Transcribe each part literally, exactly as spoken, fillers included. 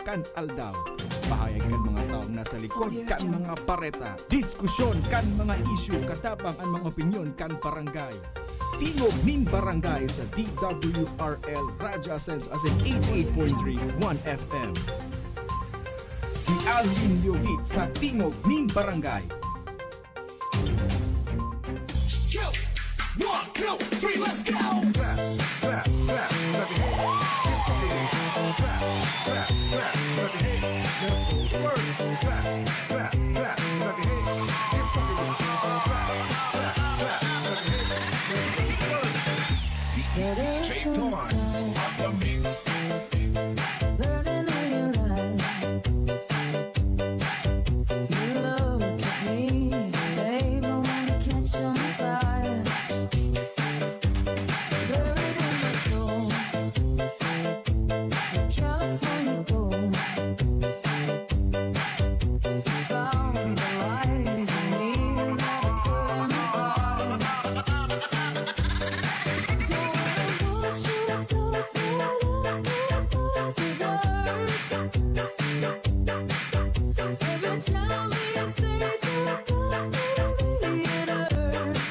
kan aldaw. Pahayag kan mga taong nasa likod kan mga bareta. Diskusyon kan mga isyu, katabang an mga opinyon kan barangay. Tingog nin Barangay sa D W R L Radyo Asensa asin eighty-eight point three One F M. Si Alvin Leovit sa Tingog nin Barangay. Go! One, two, three, let's go! Clap, clap, clap, clap your hands. Clap, clap, clap, clap your hands. Let's go to work. Clap, clap, clap, clap your hands. Clap, clap, clap, clap your hands. Let's go to work. D J Torrance on the mix. Burning in your eyes. You look at me, babe, I wanna catch on fire. Buried in my soul, the California gold. Found the light in me that I couldn't buy. So I want you to talk, but I can't find the words. Every time we say goodbye, baby, it hurts.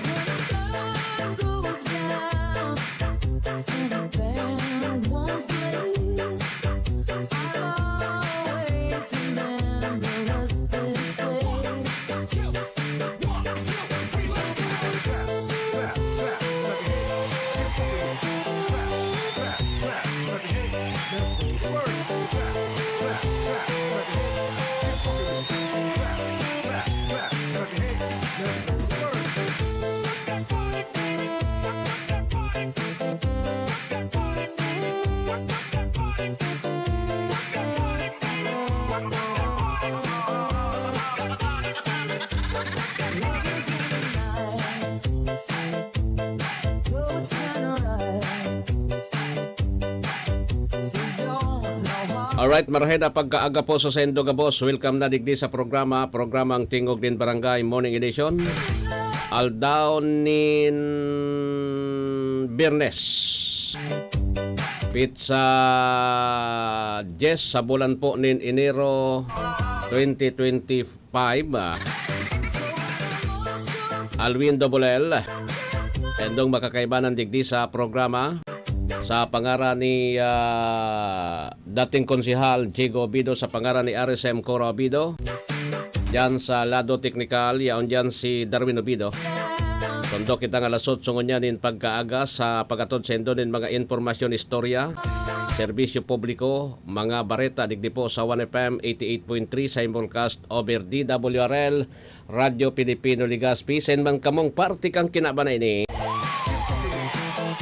When the sun goes down and the band won't play, I'll always remember us this way. Alright, marahay na pagkaaga po sa saindo gabos. Welcome na digdi sa programa, programang Tingog nin Barangay Morning Edition. Aldaw nin Biyernes. Petsa dyes sa bulan po nin Enero twenty twenty-five. Alwin Dobulel. Endong makakaibanan digdi sa programa. Sa pangaran ni, ah, dating konsehal Jigo Obido, sa pangaran ni R S M Cora Obido. Diyan sa lado teknikal, yaon diyan si Darwin Obido. Tundok kitang alas otso ngunyan nin pagkaaga sa pag-atod saindo nin mga impormasyon, istorya, serbisyo publiko, mga bareta digdi po sa One F M eighty-eight point three sa Broadcast over D W R L, Radyo Pilipino Legazpi, sa man kamong parte kan kinaban na ini.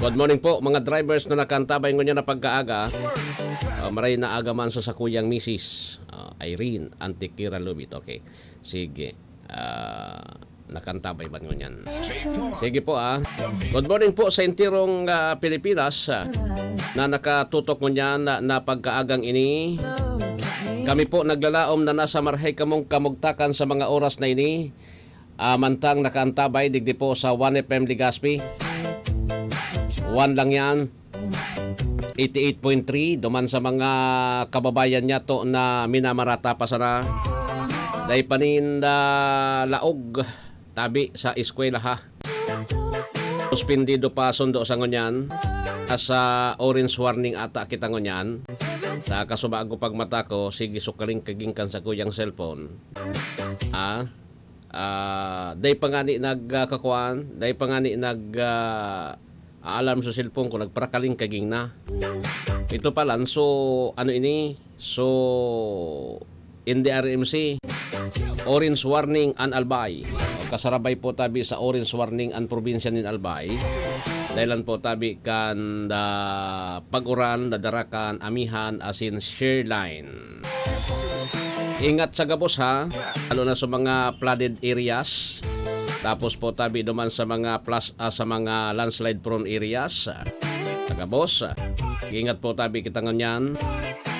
Good morning po, mga drivers na nakaantabay ngunyan na pagkaaga. Ah, maray na aga man sa sakuyang misis, ah, Irene Antiquera Lubit. Okay. Sige. Ah, nakaantabay man ngunyan. Sige po, ah. Good morning po sa entirong, ah, Pilipinas, ah, na nakatutok ngunyan na, na pagkaagang ini. Kami po naglalaom na nasa marhay kamong kamugtakan sa mga oras na ini. Ah, mantang nakaantabay digdi po sa One F M Legazpi. One lang yan. Eighty-eight point three, duman sa mga kababayan niyato na minamarata pa sana. Dai pa ninda laog, tabi sa eskwela ha. Suspendido pa sundo sa ngunyan. Nasa orange warning ata kita ngunyan. Sa kasubago pagmata ko, sige sukaling kaging kan sa kuyang cellphone. Ah, ah, dai pa ngani nag, ah, kakuan, dai pa ngani nag, ah, alarm sa cellphone ko, nagparakaling kaging na. Ito pa lang, so, ano ini? So, N D R M C, orange warning an Albay. O, kasarabay po tabi sa orange warning an probinsya nin Albay. Dahilan po tabi kan, ah, pag-uran, dadarakan, amihan, asin shear line. Ingat sa gabos, ha, lalo na sa mga flooded areas. Tapos po tabi duman sa mga plus, ah, sa mga landslide prone areas. Sa gabos, ingat po tabi kita ngunyan.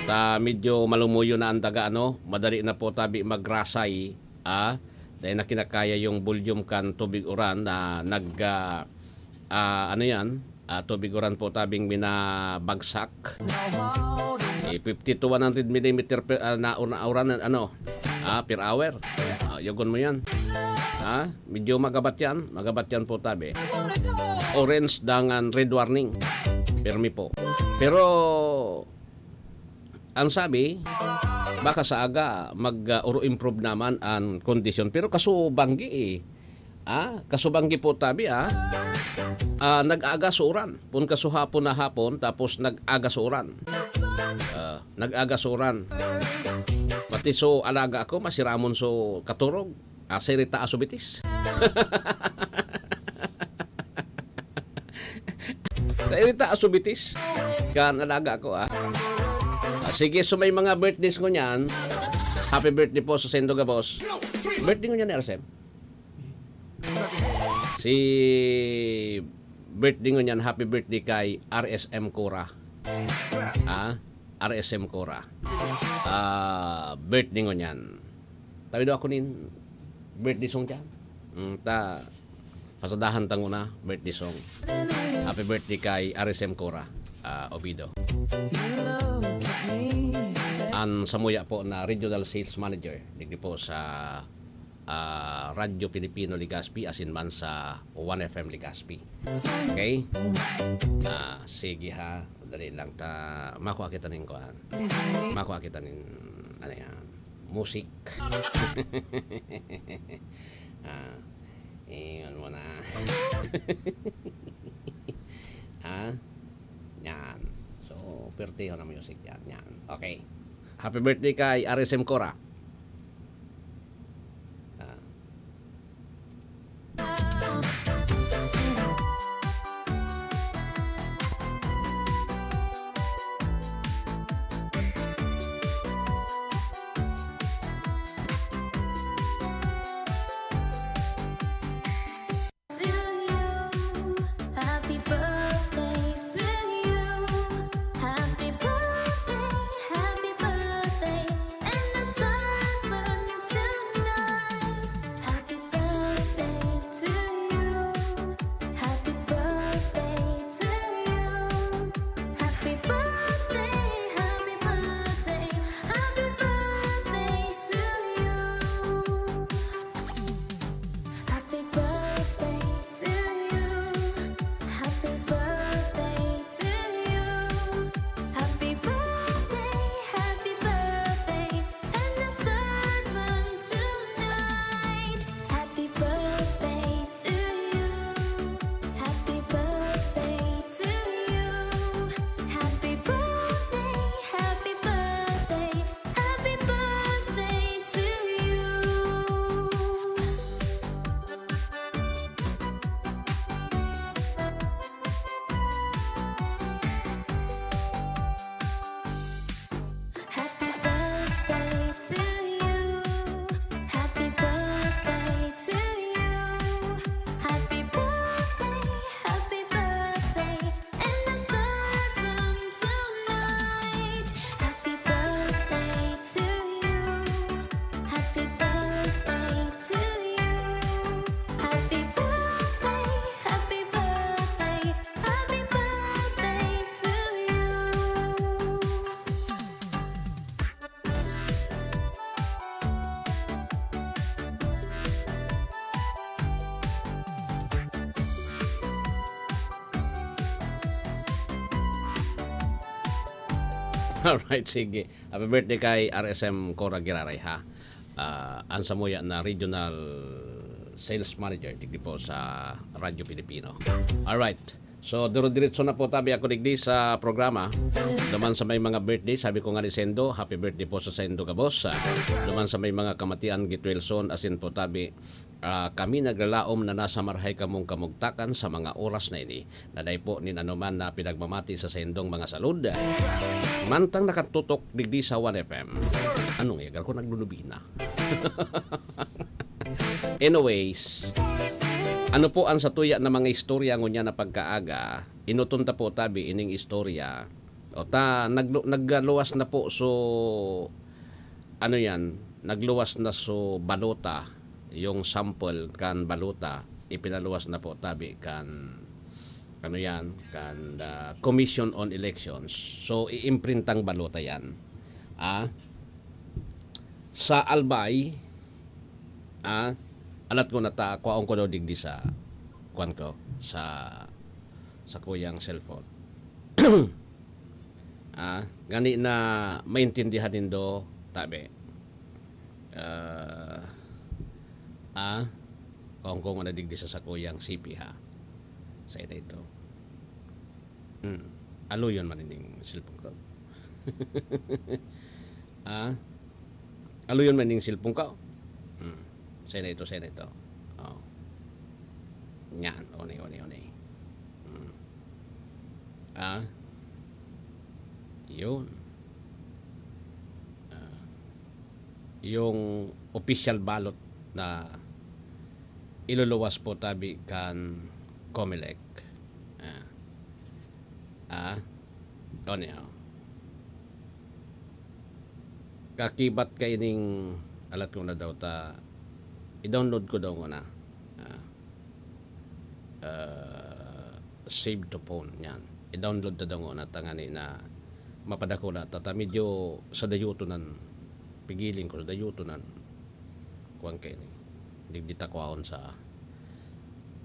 Ta medyo malumuyo na ang daga, ano, madali na po tabi magrasay, ah, dahil na kinakaya yung volume kan tubig uran na nag, ah, ah, ano yan, Ah, tubig uran po tabing minabagsak. Eh, fifty to one hundred millimeter per, ah, na, na uran, ano, ah, per hour. Ah, yagon mo yan. Ha? Medyo magabat yan. Magabat yan po tabi. Orange dangan red warning. Permi po. Pero, ang sabi, baka sa aga, mag, ah, uro improve naman ang kondisyon. Pero kasubanggi eh. Ah, kasubanggi po tabi, ah. Ah, nag-aga so uran. Pun kasuhapon na hapon, tapos nag-aga so uran. Ah, nag-aga so uran. Pati so alaga ako, masiramon so katurog. Ah, sirita aso bitis. Sirita aso bitis. Kan alaga ko, ah. Ah, sige, so may mga birthdays ko niyan. Happy birthday po sa Sendo Gabos. Birthday ko niyan, R S M. Si birthday ngunyan, happy birthday kay R S M Cora. Ah, R S M Cora. Ah, birthday ngunyan. Tabi daw ako nin birthday song dyan. Mm, ta, pasadahan tango na, birthday song. Happy birthday kay R S M Cora, ah, Obido. An samuya po na regional sales manager, digdi po sa ah, Radyo Pilipino Legazpi, asin man sa One F M Legazpi. Okay? Ah, sige ha. Dali lang ta. Makua kita nin kuan. Makua kita nin, ano yan? Musik. Ah, ingon mo na. Ah, yan. So, pertiho na music yan. Yan. Okay. Happy birthday kay R S M Cora. Ah. To you. Happy birthday to you. Happy birthday, happy birthday, and a star born tonight. Happy birthday to you. Happy birthday to you. Happy birthday, happy birthday, happy birthday to you. Happy birthday to you. Happy birthday to you. Happy birthday, happy birthday, and a star born tonight. Happy birthday to you. Happy birthday to you. Happy birthday, happy birthday, happy birthday to you. Happy birthday to you. Happy birthday to you. Happy birthday, happy birthday, and a star born tonight. Happy birthday to you. Happy birthday to you. Happy birthday, happy birthday, happy birthday to you. Alright, sige. Happy birthday kay R S M Cora Giraray, ha? Ah, ang samuya na regional sales manager digdi po sa Radyo Pilipino. Alright. So, dire-diretso na po tabi ako digdi sa programa. Duman sa may mga birthday, sabi ko nga ni Sendo, happy birthday po sa Sendo Gabos. Ah, duman sa may mga kamatian, Gitwelson, asin po tabi, ah, kami naglalaom na nasa marahay kamong kamugtakan sa mga oras na ini. Na dai po nin anoman na pinagmamati sa saindong mga salud. Mantang nakatutok digdi sa One F M. Anong yagal ko naglulubina? Anyways, ano po ang satuya na mga istorya ngunyan na pagkaaga? Inuton ta po tabi ining istorya. O ta, naglu-, nagluwas na po so, ano yan, nagluwas na so balota, yung sample kan balota, ipinaluwas na po tabi kan ano yan, kan, ah, Commission on Elections. So, iimprintang balota yan. Ah, sa Albay, ah, alat ko na ta, kwaon ko daw digdi sa, kwan ko, sa, sa kuyang cellphone. Ah, gani na maintindihan nindo, tabi. Ah, ah, kung, kung ano digdi sa sakuyang C P ha. Sa ina ito. Hmm. Aluyon man ining cellphone ko. Ah, aluyon man ining cellphone ko. Hmm. Sa ina ito, sa ina ito. Oh. Yan, one, one, one. Hmm. Ah, yun. Ah, yung official ballot na iluluwas po tabi kan Comelec. Ah. Ah, ano niya? Kakibat kaining alat ko na daw ta, i-download ko daw na. Ah. Ah, save to phone, yan. I-download ta daw na tangani na mapadakula ta, ta medyo sa dayutonan, pigiling ko sa dayutonan. Kuwan kayo ni. Digdi ta kwaon sa,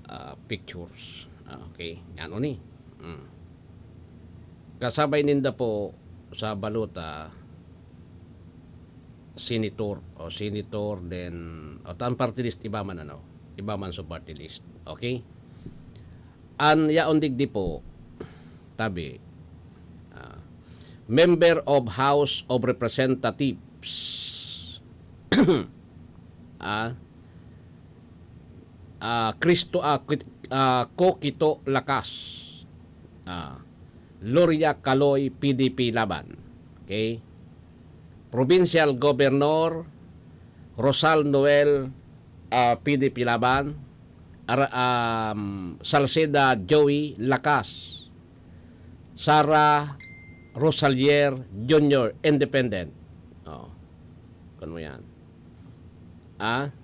ah, pictures. Ah, okay. Yan, o ni. Mm. Kasabay ninda po sa balota, senator, o senator, then, o tan party list, iba man ano, iba man sa party list. Okay? An yaon digdi po, tabi, ah, member of House of Representatives, ah, ah, Cristo, ah, Kit-, ah, Kokito Lakas, ah, Loria Caloy, P D P Laban. Okay? Provincial Governor Rosal Noel, ah, P D P Laban. Ara-, um, Salceda Joey Lakas. Sara Rosalier Junior, Independent. Oh. Kun mo yan. Ah?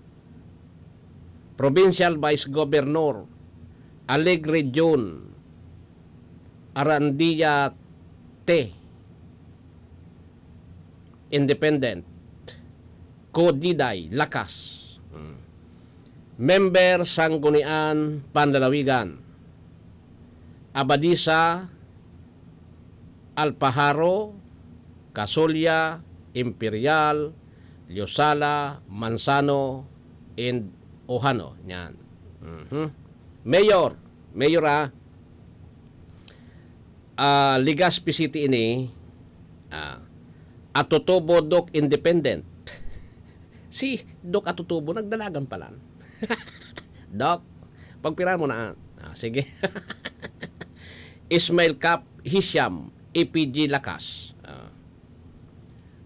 Provincial Vice Governor Alegre Jun Arandia T, Independent. Kodiday Lakas. Mm. Member Sanggunian Panlalawigan. Abadisa, Alpajaro, Casolia, Imperial, Liosala, Manzano, and Ojano. Yan. Mhm. Mayor. Mayor, ah. Ah, Legazpi City ini. Ah, Atutubo, Doc, Independent. Si Doc Atutubo, nagdalagan palan. Doc, pagpira mo na, ah. Ah, sige. Ismail Cap Hisham, A P G Lakas. Ah.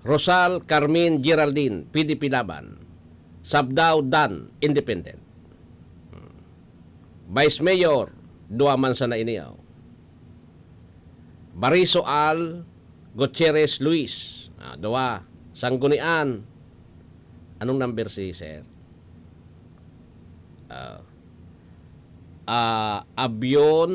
Rosal Carmen Geraldine, P D P Laban. Sabdao Dan, Independent. Hmm. Vice Mayor, duwa man sana ini, oh. Bariso Al, Gutierrez Luis. Ah, duwa. Sanggunian. Anong number si sir? Ah, ah, Abion,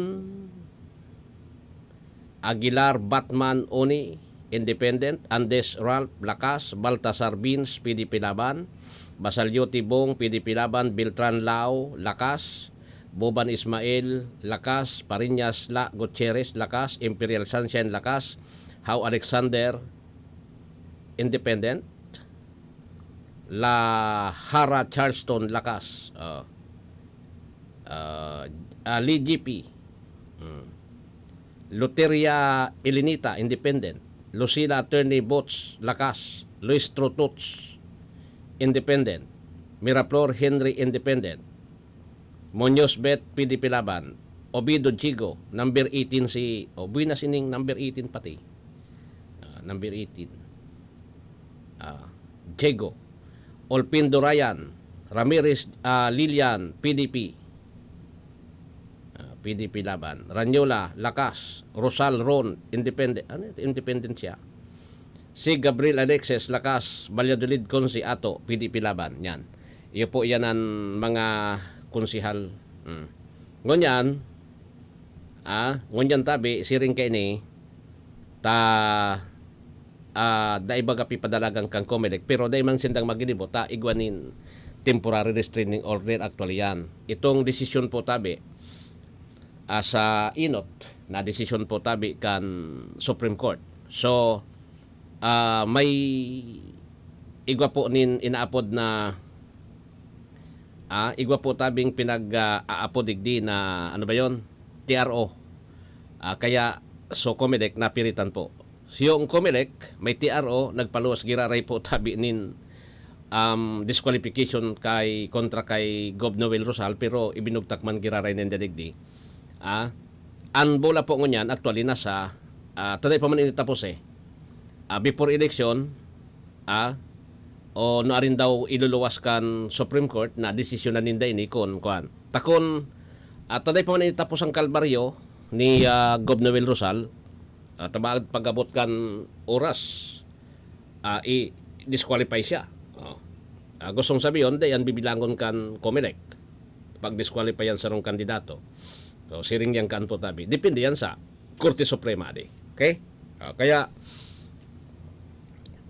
Aguilar, Batman, Oni, Independent, Andes, Ralph, Lakas, Baltasar, Beans, P D P Laban, Basalyo, Tibong, P D P Laban, Beltran, Lao, Lakas, Boban, Ismael, Lakas, Pariñas, La, Gutierrez, Lakas, Imperial, Sunshine, Lakas, How, Alexander, Independent, La Jara, Charleston, Lakas. Ah. Ah, ah, Lee G P. Hmm. Loteria Elinita, Independent. Lucila, Attorney Boots, Lakas. Luis Trututs, Independent. Miraflor, Henry, Independent. Muñoz Bet, P D P Laban. Obido, Chigo, number eighteen si, oh, buena sining number eighteen pati. Ah, number eighteen. Ah, Diego. Olpindo, Ryan. Ramirez, ah, Lilian, P D P. Ah, P D P Laban. Ranyola, Lakas. Rosal, Ron, Independent. Ano ito? Independent siya. Si Gabriel Alexis, Lakas, Valladolid, Consi, Ato, P D P Laban. Yan. Iyo po yan ang mga konsihal. Mm. Ngunyan, Ah, ngunyan tabi, siring kaini, ta, ah, dai baga pipadalagan kan Comelec, pero dai man sindang maginibo ta igwa nin temporary restraining order actually yan. Itong desisyon po tabi, ah, sa inot na desisyon po tabi kan Supreme Court. So, ah, may igwa po nin inaapod na, ah, igwa po tabing pinag, ah, aapod digdi na, ano ba yon? T R O. Ah, kaya, so, Comelec napiritan po. So, yung Comelec, may T R O, nagpaluwas giraray po tabi nin, um, disqualification kay, kontra kay Gov Noel Rosal, pero ibinugtak man giraray ninda digdi. Ah, ang bola po ngunyan, actually, nasa, ah, taday pa man ini tapos eh. Ah, before election, ah, o nuarin daw iluluwas kan Supreme Court na desisyon na ninda ini kun, kuan. Takon, ah, taday pa man ini tapos ang kalbaryo ni, ah, Gov Noel Rosal, ah, tabad pag-abot kan oras, ah, i-disqualify siya. Oh. Ah, gustong sabihin, di yan bibilangon kan Comelec. Pag-disqualify yan sarong kandidato. So, siring yan kan po tabi. Depende yan sa Korte Suprema, di. Okay? Ah, kaya,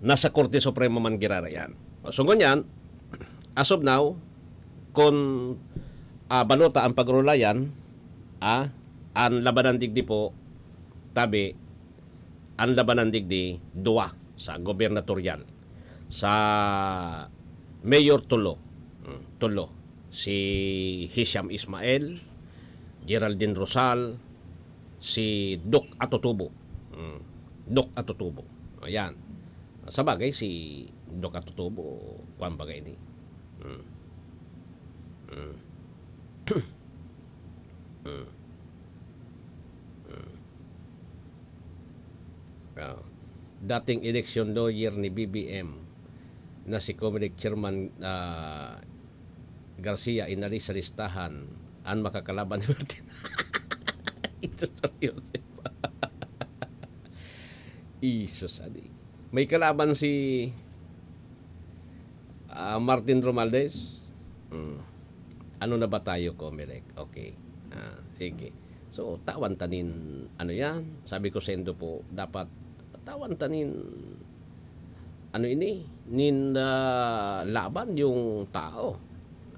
nasa Korte Suprema man girara yan. So, ngunyan, as of now, kung, ah, balota ang pag-urulayan, ah, ang labanan digdi po, tabi, ang labanan digdi, duwa sa gubernatorial. Sa mayor, tulo. Mm, tulo. Si Hisham Ismael, Geraldine Rosal, si Doc Atotubo. Mm, Doc Atotubo. Ayan. Sa bagay, si Doc Atotubo, kuwan bagay ni. Mm. Mm. Mm. Mm. Ah, dating election lawyer ni B B M na si Comelec Chairman, ah, Garcia inalis sa listahan an makakalaban ni Martin. Isus, seryoso pa. Isus, adi. May kalaban si, ah, Martin Romualdez. Mm. Ano na ba tayo, Comelec? Okay. Ah, sige. So, tawan ta nin, ano yan? Sabi ko saindo po, dapat tawan ta nin, ano ini? Nin, ah, laban yung tao.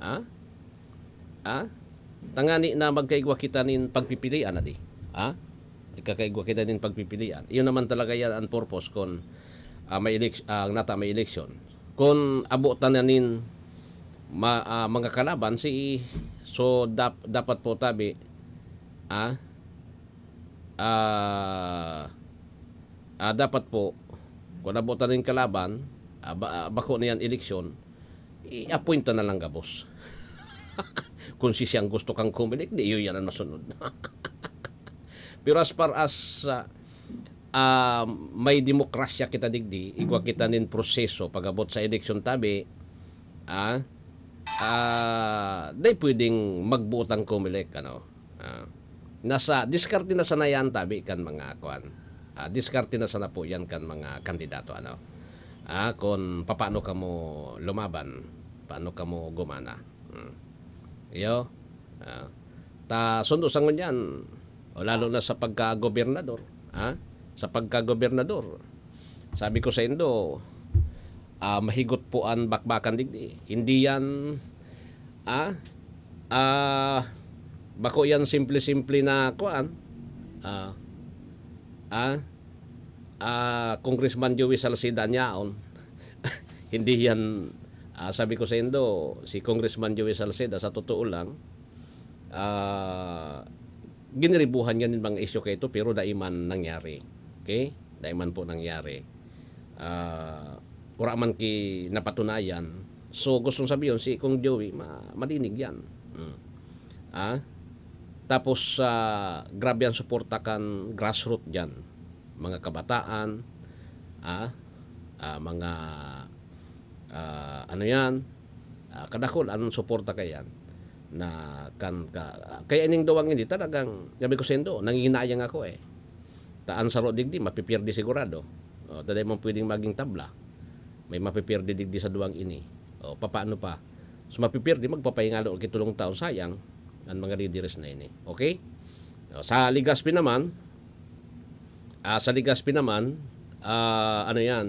Ha? Ha? Tangani na magkaigwa kita nin pagpipilian, adi. Ha? Magkakaigwa kita nin pagpipilian. Iyon naman talaga yan ang purpose kon, ah, may elec-, ah, nata may eleksyon. Kon abotan na nin ma-, ah, mga kalaban, si, so, dap-, dapat po tabi, ah, ah, ah, dapat po, kung abotan nin kalaban, ah, ba-, ah, bako na yan eleksyon, i-appoint na lang gabos. Kung si siyang gusto kang Comelec, di iyo yan ang masunod. Pero as far as, ah, ah, may demokrasya kita digdi, igwa kita nin proseso pag-abot sa eleksyon tabi, ah, ah, dai pwedeng magbuot ang Comelec, ano. Ah, nasa diskarte na sana yan tabi kan mga kuan. Ah, diskarte na sana po yan kan mga kandidato, ano. Ah, kung papaano kamo lumaban, paano kamo gumana. Hmm. Iyo. Ah, ta sundo sa ngunyan, o lalo na sa pagka-gobernador, ha? Sa pagka-gobernador, sabi ko saindo, ah, mahigot po an bakbakan digdi. Hindi yan, ah, ah, bako yan simple-simple na kuan. Ah, ah, ah, Congressman Joey Salceda niyaon. Hindi yan, ah, sabi ko saindo, si Congressman Joey Salceda, sa totoo lang, ah, giniribuhan niya nin mga isyu kaito, pero dai man nangyari. Okay? Dai man po nangyari. Ah, wala man ki napatunayan. So, gustong sabihin, si Kong Joey, ma-, malinig yan. Mm. Ah? Tapos, ah, grabe ang suporta kan grassroot dyan. Mga kabataan, ah, ah, mga, ah, ano yan, ah, kadakul ang suporta kay yan. Na kan ka, kaya ining duwang ini talagang, sabi ko saindo, nanginayang ako eh. Ta an saro digdi, mapipierde sigurado. O, ta dai man pwedeng maging tabla. May mapipierde digdi sa duwang ini. O, papaano pa? So, mapipierde, magpapahingalo kitulong taon. Sayang, ang mga lideres na ini. Okay? Sa Legazpi naman, ah, sa Legazpi naman, ah, ano yan,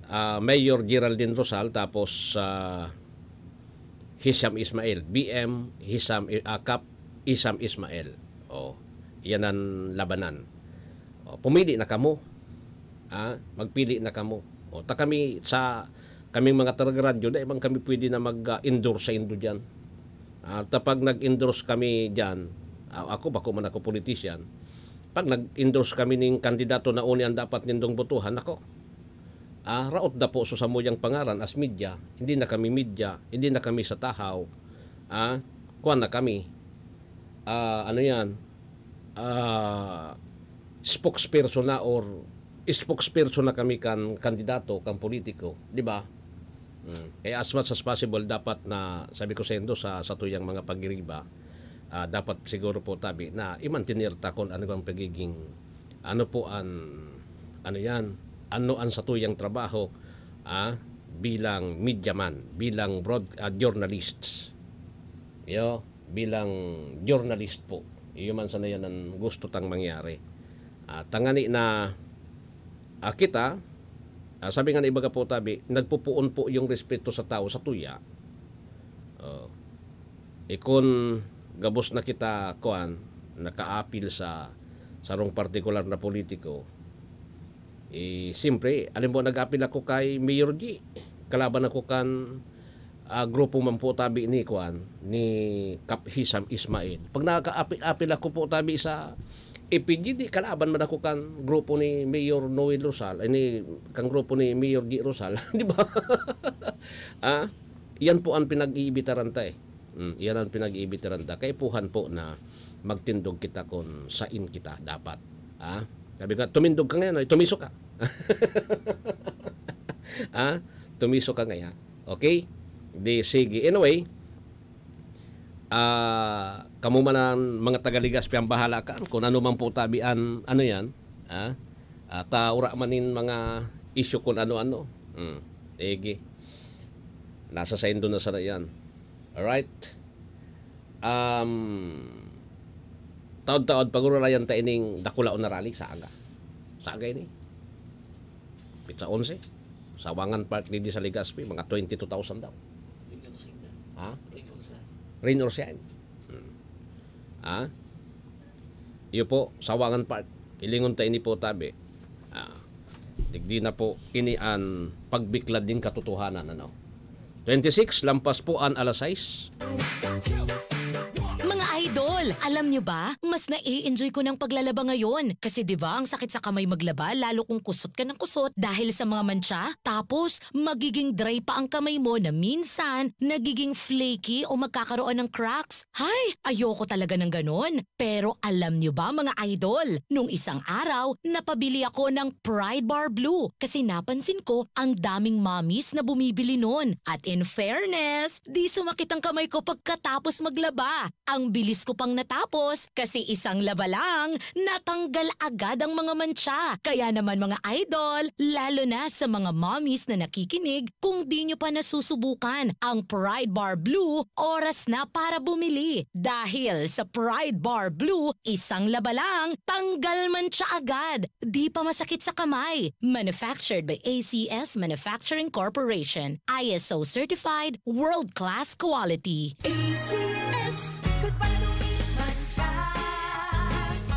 ah, Mayor Geraldine Rosal, tapos, ah, Hisham Ismail, B M Hisham, ah, Kap Hisham Ismail. Oh, yan ang labanan. Oh, pumili na kamo. Ah, magpili na kamo. Oh, ta kami sa, kaming mga taga-radyo, dai man kami pwede na mag-endorse sa indo diyan. Ah, ta pag nag-endorse kami diyan, ah, ako, bako man ako politician, pag nag-endorse kami ning kandidato na uni ang dapat nindong botohan, nako, ah, raot da po so samuyang pangaran as media, hindi na kami media, hindi na kami sa tahaw, ah, kuwan na kami, ah, ano yan, ah, spokesperson na or spokesperson na kami kan kandidato, kan politiko, di ba? Mm. Kaya as much as possible, dapat na, sabi ko sa indo, sa, sa tuyang mga pagiriba, ah, dapat siguro po tabi na i-maintain ta kung ano ang pagiging, ano po ang, ano yan, ano ang satuyang trabaho, ah, bilang media man, bilang broad-, ah, journalists. Yo, bilang journalist po. Iyo man sana yan ang gusto tang mangyari. Ah, tangani na, ah, kita, ah, sabi nga na ibaga po tabi, nagpupuon po yung respeto sa tao sa tuya. Oh. Ikon gabos na kita, kuan, nakaapil sa sarong partikular na politiko, eh, siyempre, alam mo, nag-apil ako kay Mayor G. Kalaban ako kan, ah, grupo man po tabi ni, kuan, ni Kap Hisham Ismail. Pag nakaapil-apil ako po tabi sa A P G D, kalaban man ako kan grupo ni Mayor Noel Rosal, ay, ni, kan grupo ni Mayor G Rosal, di ba? Ah, yan po ang pinag-iibitaran ta eh. Mm, yan ang pinag-iibitaran ta. Kaipuhan po na magtindog kita kung sain kita dapat. Ah, sabi ko, tumindog ka ngayon, ay, tumiso ka. Ah, tumiso ka ngayon. Okay? Di sige. Anyway, ah, kamo man ang mga taga Legazpi ang bahala kan kung ano man po tabi an, ano yan, ah, at, ah, ura man nin mga issue kung ano-ano. Hmm. Sige. Nasa saindo na sana yan. Alright? Um, taod-taod, pagurulayan ta ining dakulaon na rally sa aga. Sa aga ini. Pitsa onse. Sawangan Park, digdi sa Legazpi, mga twenty-two thousand daw. Ha? Rain or shine. Hmm. Ha? Iyo po, Sawangan Park. Hilingon ta ini po tabi. Ah, digdi na po ini an pagbiklad nin katotohanan, ano? Twenty-six, lampas po an alas sais. Mga idol, alam nyo ba? Mas nai-enjoy ko ng paglalaba ngayon. Kasi 'di ba, ang sakit sa kamay maglaba, lalo kung kusot ka ng kusot dahil sa mga mantsa. Tapos, magiging dry pa ang kamay mo na minsan, nagiging flaky o magkakaroon ng cracks. Hay, ayoko talaga ng ganon. Pero alam nyo ba, mga idol, nung isang araw, napabili ako ng Pride Bar Blue kasi napansin ko ang daming mommies na bumibili nun. At in fairness, di sumakit ang kamay ko pagkatapos maglaba. Ang bilis ko pang natapos kasi isang laba lang, natanggal agad ang mga mantsa. Kaya naman, mga idol, lalo na sa mga mommies na nakikinig, kung di nyo pa nasusubukan ang Pride Bar Blue, oras na para bumili. Dahil sa Pride Bar Blue, isang laba lang, tanggal mantsa agad. Di pa masakit sa kamay. Manufactured by A C S Manufacturing Corporation. I S O certified, world-class quality. A C S. Goodbye, dumi mantsa.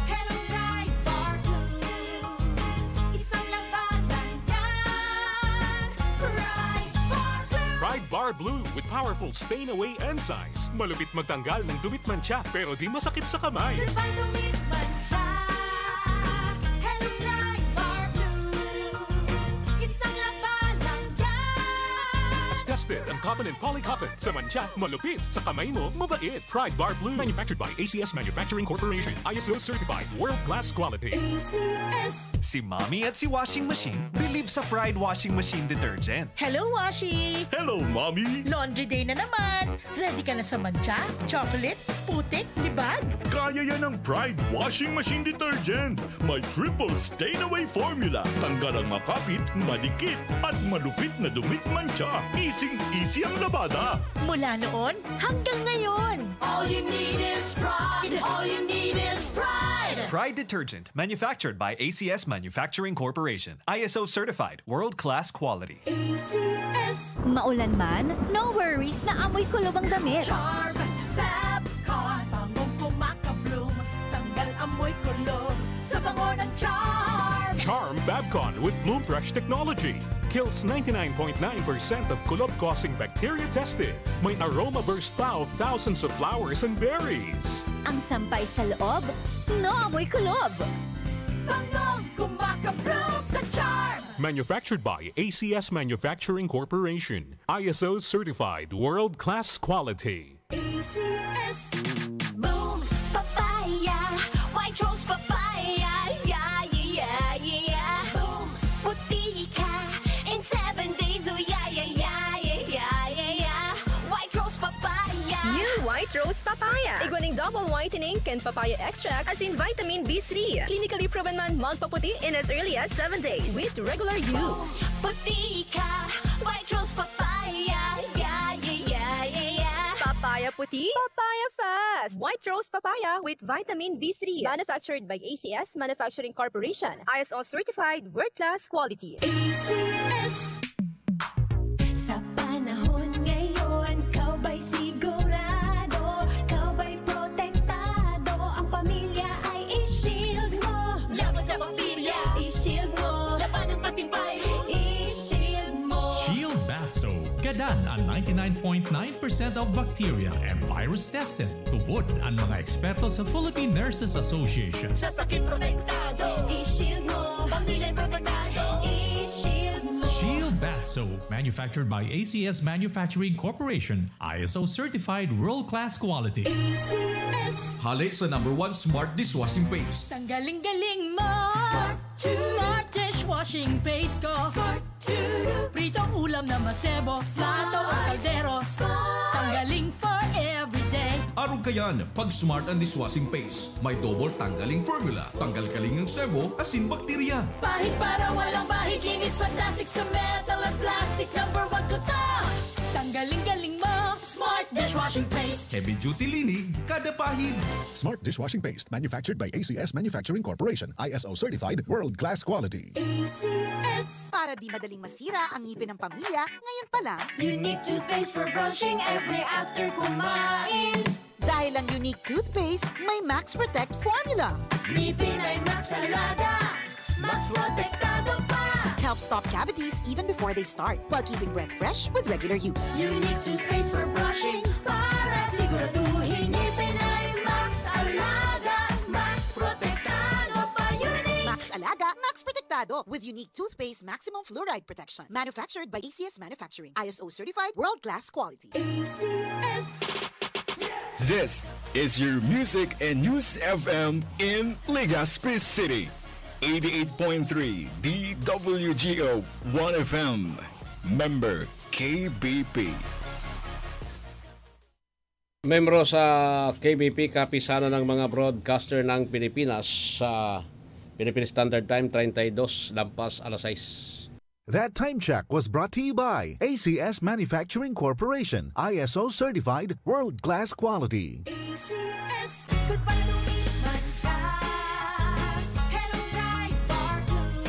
Hello, Pride Bar Blue. Isang laba lang yan. Pride Bar Blue. Pride Bar Blue with powerful stain away enzymes. Malupit magtanggal ng dumi at mantsa, pero di masakit sa kamay. Goodbye, dumi at mantsa. Hello, Pride Bar Blue. Isang laba lang yan. Tested ang cotton and poly cotton. Sa mantsa, malupit. Sa kamay mo, mabait. Pride Bar Blue. Manufactured by A C S Manufacturing Corporation. I S O certified. World class quality. A C S. Si Mommy at si Washing Machine bilib sa Pride Washing Machine Detergent. Hello, Washi! Hello, Mommy! Laundry day na naman! Ready ka na sa mantsa, chocolate, putik, libag? Kaya yan ng Pride Washing Machine Detergent! May triple stain away formula. Tanggal ang makapit, madikit, at malupit na dumit mantsa. Easy Easy ang labada. Mula noon hanggang ngayon. All you need is pride. All you need is pride. Pride detergent, manufactured by A C S Manufacturing Corporation. I S O certified, world-class quality. A C S. Maulan man, no worries na amoy kulob ang damit. Charm Fabcon, bangong kumakabloom. Tanggal amoy kulob sa bango ng Charm. Charm Fabcon with Bloom Fresh technology kills ninety-nine point nine percent of kulob-causing bacteria tested. May aroma burst pa of thousands of flowers and berries. Ang sampay sa loob, no amoy kulob. Bangong kumakabloom sa Charm. Manufactured by A C S Manufacturing Corporation. I S O certified world-class quality. A C S. Boom Papaya. White Rose Papaya. Yeah, yeah, yeah, yeah. Boom Puti ka in seven days. Oh, yeah, yeah, yeah, yeah, yeah, yeah, yeah. White Rose Papaya. New White Rose Papaya. Igwa ning double whitening kan papaya extract asin vitamin B three. Clinically proven man magpaputi in as early as seven days with regular use. Puti ka. White Rose Papaya. Yeah, yeah, yeah, yeah, yeah. Papaya puti, papaya fast. White Rose Papaya with vitamin B three. Manufactured by A C S Manufacturing Corporation. I S O certified, world-class quality. A C S. Sa panahon ngayon, ikaw ba'y sigurado? Ikaw ba'y protektado? Ang pamilya ay i-shield mo. Laban sa bakterya, i-shield mo. Laban ng pati virus, i-shield mo. Shield Bath Soap. Gadan an ninety-nine point nine percent of bacteria and virus tested. Tubod an mga eksperto sa Philippine Nurses Association. Sa sakit protektado, i-shield mo. Pamilya protektado, i-shield mo. Shield Bath Soap, manufactured by A C S Manufacturing Corporation, I S O certified world-class quality. A C S. Hale sa number one smart dishwashing paste. Tanggaling-galing mo. Smart dishwashing paste ko. Smart. Pritong ulam na masebo, plato o kaldero. Tanggaling for everyday. Arog kayan, pag smart ang dishwashing paste. May double tanggaling formula. Tanggal kaling ang sebo, asin bakterya. Pahid para walang bahid, linis fantastic sa metal at plastic. Number one ko to. Tanggaling-galing mo. Smart dishwashing paste. Heavy duty linig, kada pahid. Smart dishwashing paste, manufactured by A C S Manufacturing Corporation, I S O certified, world-class quality. A C S. Para di madaling masira ang ngipin ng pamilya, ngayon pa lang. Unique toothpaste for brushing every after kumain. Dahil ang Unique Toothpaste may Max Protect Formula. Ngipin ay Max Alaga. Max Protektado pa. Help stop cavities even before they start, while keeping breath fresh with regular use. Unique toothpaste for brushing para siguraduhin ngipin ay Max Alaga. Max Protektado pa. Unique. Max Alaga, Max Protektado with Unique Toothpaste Maximum Fluoride Protection. Manufactured by A C S Manufacturing. I S O certified, world-class quality. A C S. This is your music and news F M in Legazpi City. Eighty-eight point three D W G O One F M. Member K B P. Membro sa K B P, kapisanan ng mga broadcaster ng Pilipinas sa Philippine Standard Time, treinta y dos lampas alas sais. That time check was brought to you by A C S Manufacturing Corporation, I S O certified, world-class quality. A C S. Goodbye to me, mancha. Hello, Pride Bar Blue.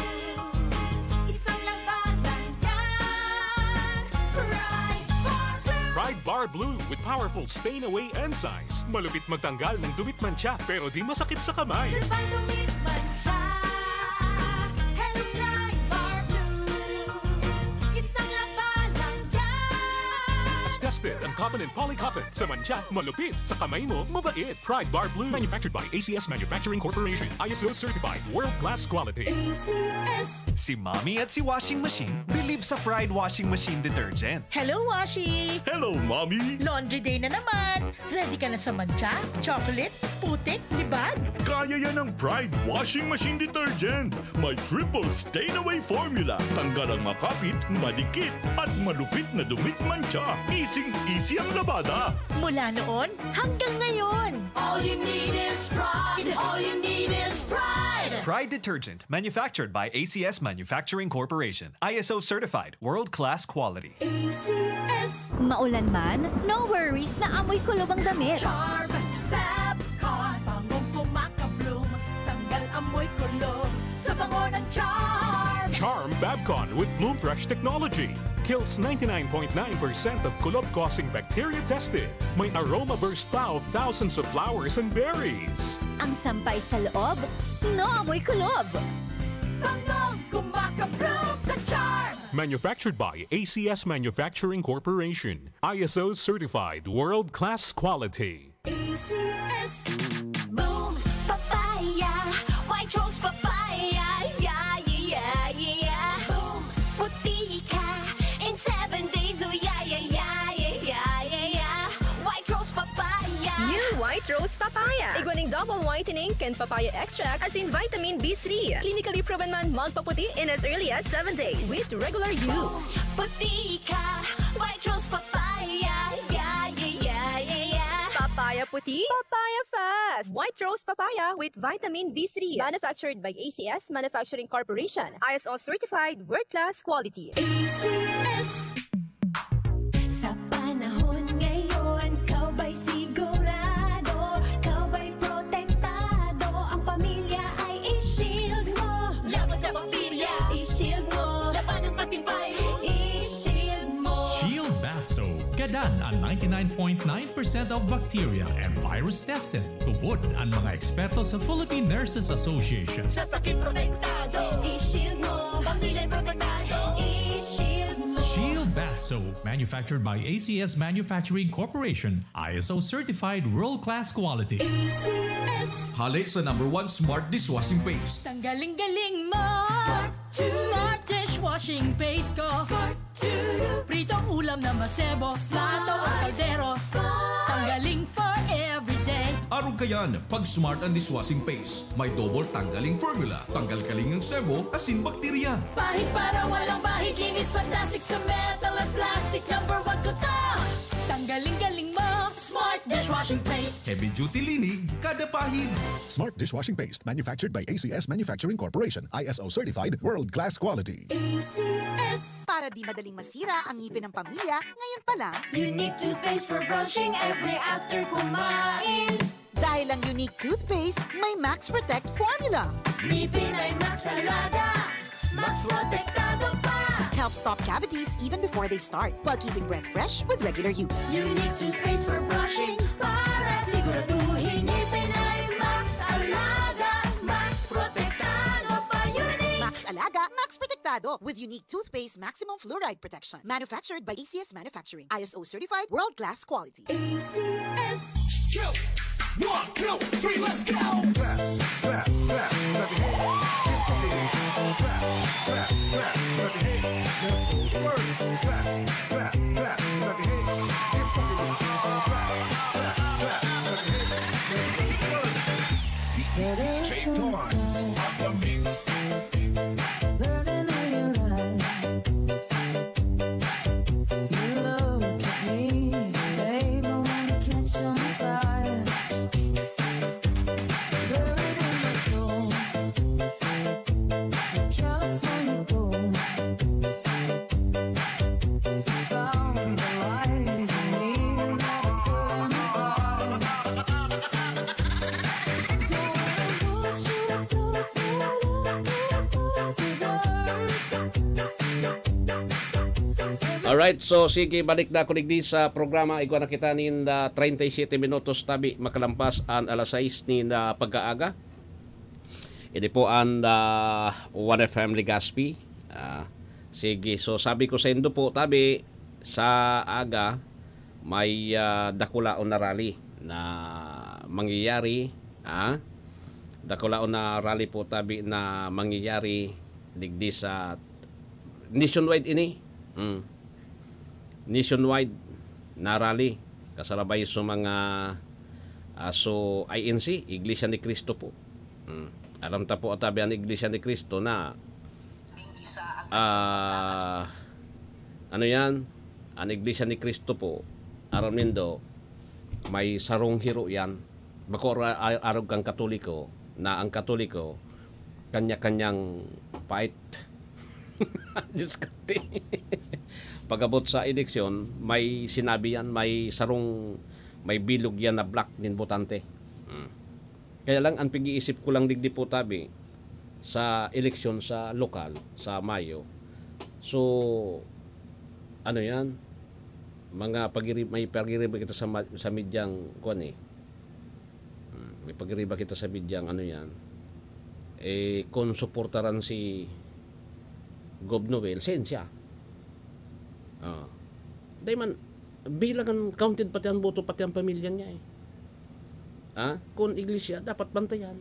Isang labanan yan. Pride Bar Blue. Pride Bar Blue with powerful stain away enzymes. Malupit magtanggal ng dumit mancha pero di masakit sa kamay. Goodbye to me, mancha. Hello, Pride Bar Blue. Isang labanan yan. Tested ang cotton and poly cotton. Sa mancha, malupit. Sa kamay mo, mabait. Pride Bar Blue. Manufactured by A C S Manufacturing Corporation. I S O certified. World class quality. A C S. Si Mommy at si Washing Machine believe sa Pride Washing Machine Detergent. Hello, Washi! Hello, Mommy! Laundry day na naman! Ready ka na sa mancha, chocolate, putik, libag? Kaya yan ng Pride Washing Machine Detergent. May triple stain away formula. Tanggal ang makapit, madikit, at malupit na dumit mancha. Sing easy ang labada. Mula noon hanggang ngayon. All you need is pride. All you need is pride. Pride detergent, manufactured by A C S Manufacturing Corporation. I S O certified, world-class quality. A C S. Maulan man, no worries na amoy kulob ang damit. Charm Fab Con. Bangong kumakabloom. Tanggal amoy kulob sa bango ng Charm. Charm Fabcon with Bloom Fresh technology kills ninety-nine point nine percent of kulob-causing bacteria tested. May aroma burst pa of thousands of flowers and berries. Ang sampay sa loob, no amoy kulob. Bangong kumakabloom sa Charm. Manufactured by A C S Manufacturing Corporation. I S O certified world-class quality. A C S. Boom Papaya. White Rose Papaya. Yeah, yeah, yeah, yeah. Boom. Puti ka in seven days. Oh, yeah, yeah, yeah, yeah, yeah, yeah, yeah. White Rose Papaya. New White Rose Papaya. Igwa ning double whitening kan papaya extract asin vitamin B three. Clinically proven man magpaputi in as early as seven days with regular use. Puti ka. White Rose Papaya. Yeah, yeah, yeah, yeah, yeah. Papaya puti, papaya fast. White Rose Papaya with vitamin B three. Manufactured by A C S Manufacturing Corporation. I S O certified, world-class quality. A C S. Sa panahon ngayon, ikaw ba'y sigurado? Ikaw ba'y protektado? Ang pamilya ay i-shield mo. Laban sa bakterya, i-shield mo. Labanan pati virus, i-shield mo. Shield Bath Soap. Gadan an ninety-nine point nine percent of bacteria and virus tested. Tubod an mga eksperto sa Philippine Nurses Association. Sa sakit protektado, i-shield mo. Pamilya protektado, i-shield mo. Shield Bath Soap, manufactured by A C S Manufacturing Corporation, I S O certified world-class quality. A C S. Hale sa number one smart dishwashing paste. Tanggaling-galing mo. Smart dishwashing paste ko. Smart Pritong ulam na masebo, plato o kaldero. Tanggaling for everyday. Arog kayan, pag smart ang dishwashing paste. May double tanggaling formula. Tanggal kaling ang sebo, asin bakterya. Pahid para walang bahid, linis fantastic sa metal at plastic. Number one ko to. Tanggaling-galing mo, smart dishwashing paste. Heavy duty linig, kada pahid. Smart dishwashing paste, manufactured by A C S Manufacturing Corporation, I S O certified, world-class quality. A C S. Para di madaling masira ang ngipin ng pamilya, ngayon pa lang. Unique toothpaste for brushing every after kumain. Dahil ang Unique Toothpaste may Max Protect Formula. Ngipin ay Max Alaga. Max Protektado pa. Helps stop cavities even before they start, while keeping breath fresh with regular use. Unique toothpaste for brushing para siguraduhin ngipin ay Max Alaga. Max Protektado pa. Unique. Max Alaga, Max Protektado with Unique Toothpaste Maximum Fluoride Protection. Manufactured by A C S Manufacturing. I S O certified, world-class quality. A C S. One, two, three, let's go! Clap, clap, clap, clap your hands. Keep fucking with it. Clap, clap, clap, clap your hands. Let's go to work. Clap, clap, clap, clap your hands. Keep fucking with it. Clap, clap, clap, clap your hands. Let's go to work. D J Torrance on the mix. Burning all your eyes. You look at me, babe, I wanna catch on fire. Buried in my soul, California gold. Found the light in me that I couldn't buy. So I want you to Alright, so sige, balik na ako digdi sa programa. Igwa na kita ninda treinta y siete minutos tabi makalampas an alas sais ninda pagkaaga. Ini po an ah, One F M Legazpi. Ah, sige, so sabi ko sa indo po, tabi sa aga, may ah, dakulaon na rally na mangyayari, ah, dakulaon na rally po tabi na mangyayari digdi sa nationwide ini. Mm. Nationwide na rally kasarabay sa mga ah, so I N C, Iglesia ni Cristo po. Mm. Alam ta po atabi ang Iglesia ni Cristo na ah, ano yan? An Iglesia ni Cristo po, aram nindo, may sarong hiro yan. Bako ra-, a-, arog kan Katoliko, na ang Katoliko, kanya-kanyang fight. Diyos ko, ti-, pag-abot sa eleksyon, may sinabi yan, may sarong, may bilog yan na black nin botante. Hmm. Kaya lang, ang pag-iisip ko lang digdi po, tabi, sa eleksyon sa lokal, sa Mayo. So, ano yan? Mga pagiri-, may pagiriba kita sa ma-, sa medyang, kuwan eh. Hmm, may pagiriba kita sa medyang, ano yan? Eh, kung suportaran si Gov Noel, sensya. Ah. Dahil man, bilang ang counted pati ang boto, pati ang pamilya niya eh. Ah, kung iglesia, dapat bantayan.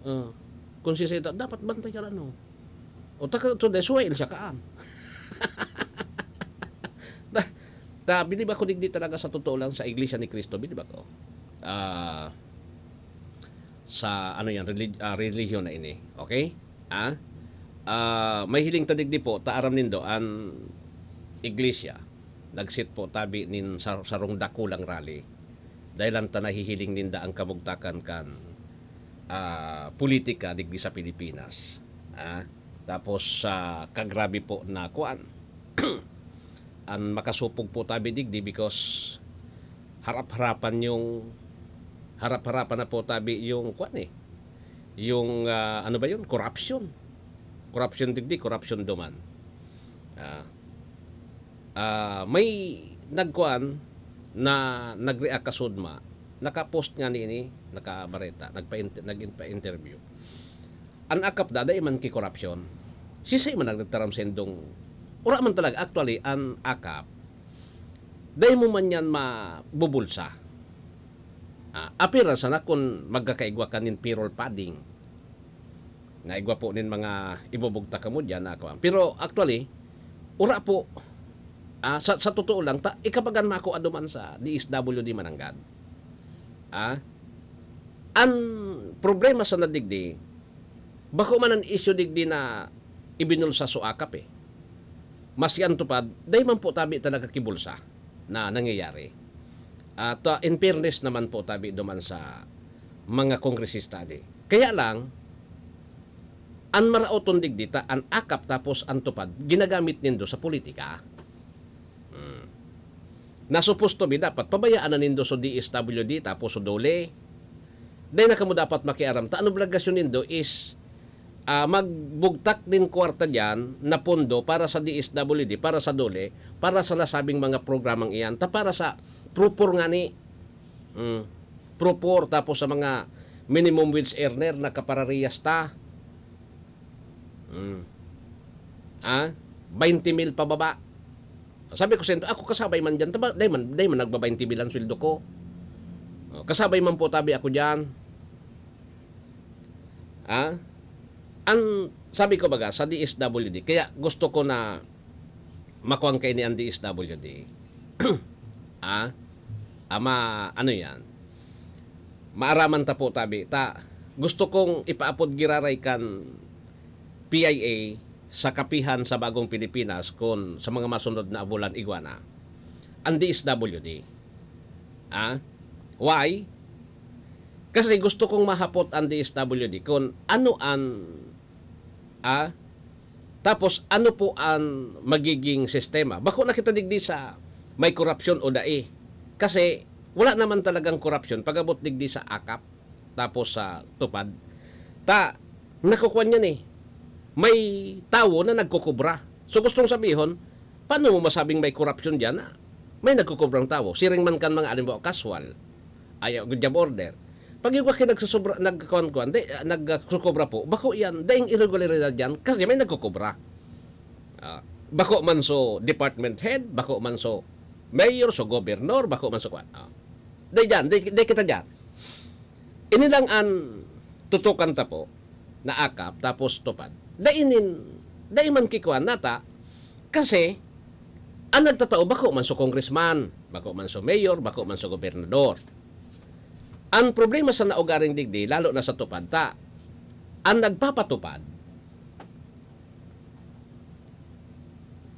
Ah, kung si Seta, dapat bantayan, ano. O, taka, so, dahil suwail siya kaan. Ta, ta, bilib ako digdi talaga sa totoo lang sa Iglesia ni Cristo, bilib ako. Ah, sa, ano yan, relig-, ah, relihiyon na ini. Okay? Ah? Ah, may hiling ta digdi po, ta aram nindo, an iglesia, nagsit po tabi nin sa-, sarong dakulang rally. Dahil lang ta nahihiling ninda ang kamugtakan kan, ah, politika digdi sa Pilipinas. Ah? Tapos, ah, kagrabe po na kuan. An makasupog po tabi digdi because harap-harapan yung, harap-harapan na po tabi yung kuan eh. Yung, ah, ano ba yun? Corruption. Corruption digdi, corruption duman. Ah, ah, may nagkuan na nag-react ka sudma, naka-post nga ni ini, nakabareta, nagpa-inter-, nagpa-interview. An akap da, dai man ki korupsyon. Sisay man nagtaram sa indong, ura man talaga, actually, an akap, dai mo man yan mabubulsa. Ah, apira sana kun magkakaigwa ka nin payroll padding. Na igwa po nin mga ibubugtak kamo diyan na ako. Pero actually, ura po, ah, sa, sa totoo lang, ta, ikabagan mako aduman sa D S W D mananggad. Ah, an problema sa nadigdi, bako man an isyu digdi na ibinulsa so akap eh. Maski an tupad, dai man po tabi talaga kibulsa na nangyayari. At, ah, in fairness naman po tabi duman sa mga kongresista di. Kaya lang, an maraoton digdi ta an akap tapos an tupad ginagamit nindo sa politika. Hmm. Na supposed to be dapat pabayaan na nindo so D S W D tapos so DOLE. Dai na kamo dapat makiaram ta an obligasyon nindo is, ah, magbugtak nin kwarta diyan na pondo para sa D S W D, para sa DOLE, para sa nasabing mga programang iyan, ta para sa proper ngani. Hmm. Proper, tapos sa mga minimum wage earner na kaparariyas ta. Hmm. Ah, twenty mil pababa. Sabi ko sa inyo, "Ako kasabay man diyan, taba, dai man, dai man nagba-twenty mil ang sweldo ko. Oh, kasabay man po tabi ako diyan." Ah? An, sabi ko baga, sa D S W D, kaya gusto ko na makuha kaini an D S W D. Ah? Ama, ano yan? Maaraman ta po tabi. Ta, gusto kong ipaapod giraray kan P I A sa kapihan sa Bagong Pilipinas kun sa mga masunod na bulan igwa na. An D S W D. Ah? Why? Kasi gusto kong mahapot an D S W D kun ano an, ah, tapos ano po an magiging sistema. Bako na kita digdi sa may korupsyon o dai. Kasi wala naman talagang korupsyon pag-abot digdi sa akap, tapos sa tupad. Ta, nakukuha niyan eh. May tawo na nagkukubra. So gustong sabihon, paano mo masabing may korupsyon diyan na may nagkukubrang tawo? Siring man kan mga, alimbawa, kaswal. Ayaw, good job order. Pag igwa kayo nagsusobra, nagkuhan-kuhan, di, ah, nagkukubra po, bako yan, daing irregularidad yan, kasi may nagkukubra. Ah, bako man so department head, bako man so mayor, so governor, bako man so kwan. Ah. Dai dyan, dai, dai kita dyan. Ini lang an tutukan ta po, na akap, tapos tupad. Dai nin, dai man kikuan nata, kasi, an nagtatao, bako man so congressman, bako man so mayor, bako man so gobernador. An problema sa naugaring digdi, lalo na sa tupad ta, an nagpapatupad,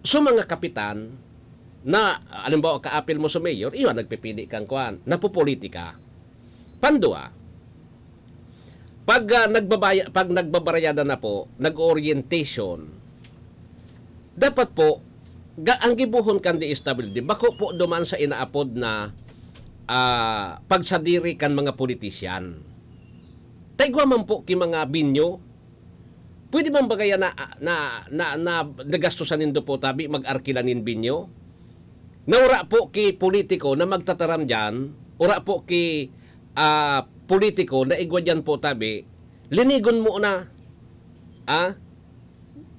so mga kapitan, na, halimbawa, kaapil mo sa mayor, iyo ang nagpipili kang kwan, napopolitika. Pandua, pag, ah, nagbabaya-, pag nagbabarayada na po, nag-orientation, dapat po, ga-, ang gibohon kan D S W D, bako po duman sa inaapod na, ah, pagsadiri kan mga politician. Taigwa man po ki mga binyo, pwede man ba kaya na, na, na, na nagastusan nindo po tabi mag-arkila nin binyo? Na wala po ki politiko na magtataram diyan, wala po ki, ah, politiko na igwa diyan po tabi, linigon mo na, ah,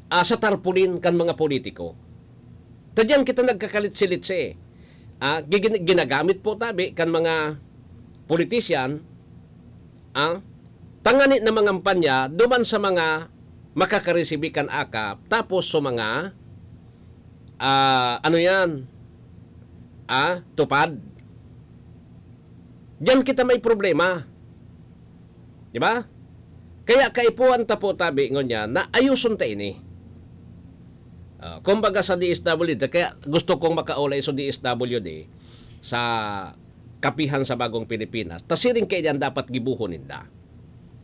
ah, sa tarpaulin kan mga politiko. Ta diyan kita nagkakalitsi-litsi. Ah, gigin-, ginagamit po tabi kan mga politician, ah, tangani na mangampanya duman sa mga makakaresibi kan akap, tapos sa mga, ah, ano yan, ah, tupad. Diyan kita may problema. Di ba? Kaya kaipuhan ta po tabi ngunyan na ayuson ta ini. Ah, kumbaga sa D S W D, kaya gusto kong makaulay sa D S W D sa kapihan sa Bagong Pilipinas. Ta siring kaiyan dapat gibohon ninda.